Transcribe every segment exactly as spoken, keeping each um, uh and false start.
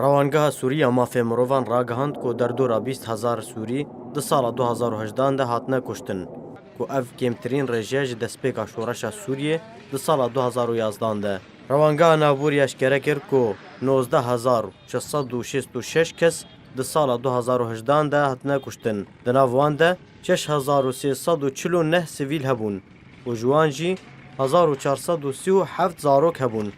Rewangeha Sûrî ya Mafê Mirovan ragihand ku derdora bîst hezar Sûrî di sala du hezar û hejdan de hatine kuştin, ku ev kêmtirîn rêje ji destpêka şoreşa Sûriyê di sala du hezar û yazdan de. Rewangeha Navborî eşkere kir ku nozdeh hezar şeş sed û şêst û şeş kes di sala du hezar û hejdan de hatine kuştin. Di nav wan de şeş hezar û sê sed û çil û neh sivîl hebûn û ji wan jî hezar û çar sed û sî û heft zarok hebûn.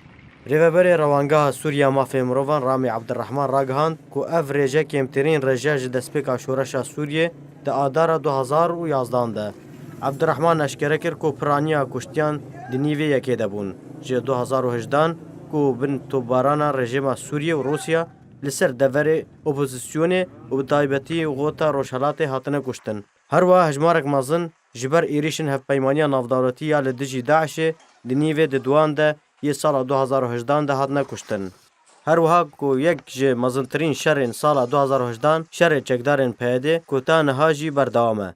Rêveberê Rewangeha Sûriya Mafê Mirovan Ramî Ebdirehman ragihand ku ev rêje kêmtirîn rêje ji destpêka şoreşa Sûriyê di Adara du hezar û yazdan de. Ebdirehman eşkere kir ku piraniya kuştiyan di nîvê yekê de bûn. Ji du hezar û hejdan ku bin topbarana rejîma Sûriyê û Rûsya li ser deverê opozisyonê û bi taybetî xota Rojhelatê hatine kuştin. Her wiha hejmarek mezin ji ber êrîşên Hevpeymaniya Navdewletî ya li dijî DAIŞê di nîvê di duan de yê sala du hezar û hejdan de hatine kuştin. Her wiha ku yek ji mezintirîn şerên sala du hezar û hejdan şerê çekdarên PYDê ku ta niha jî berdewam e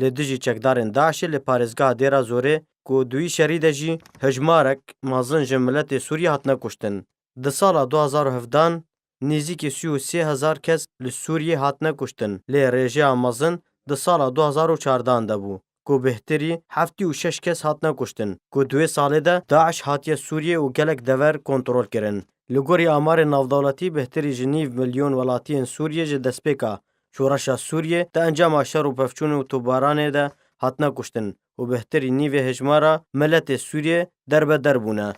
li dijî çekdarên DAIŞê li parêzgeha Dêra Zorê, ku di wî şerî de jî hejmarek mezin ji miletê Sûriyê hatine kuştin. Di sala du hezar û hevdan nêzîkî sî û sê hezar kes li Sûriyê hatine kuştin, lê rêjeya mezin di sala du hezar û çardan de bû, ku bêhtirî heftî û şeş kes hatine kuştin, ku di wê salê de DAIŞ hatiye Sûriyê û gelek dever kontrol kirin. Li gorî amarên navdewletî, bêhtirî ji nîv milyon welatiyên Sûriyê ji destpêka şoreşa Sûriyê di encama şer û pevçûn û topbaranê de hatine kuştin û bêhtirî nîvê hejmara miletê Sûriyê derbeder bûne.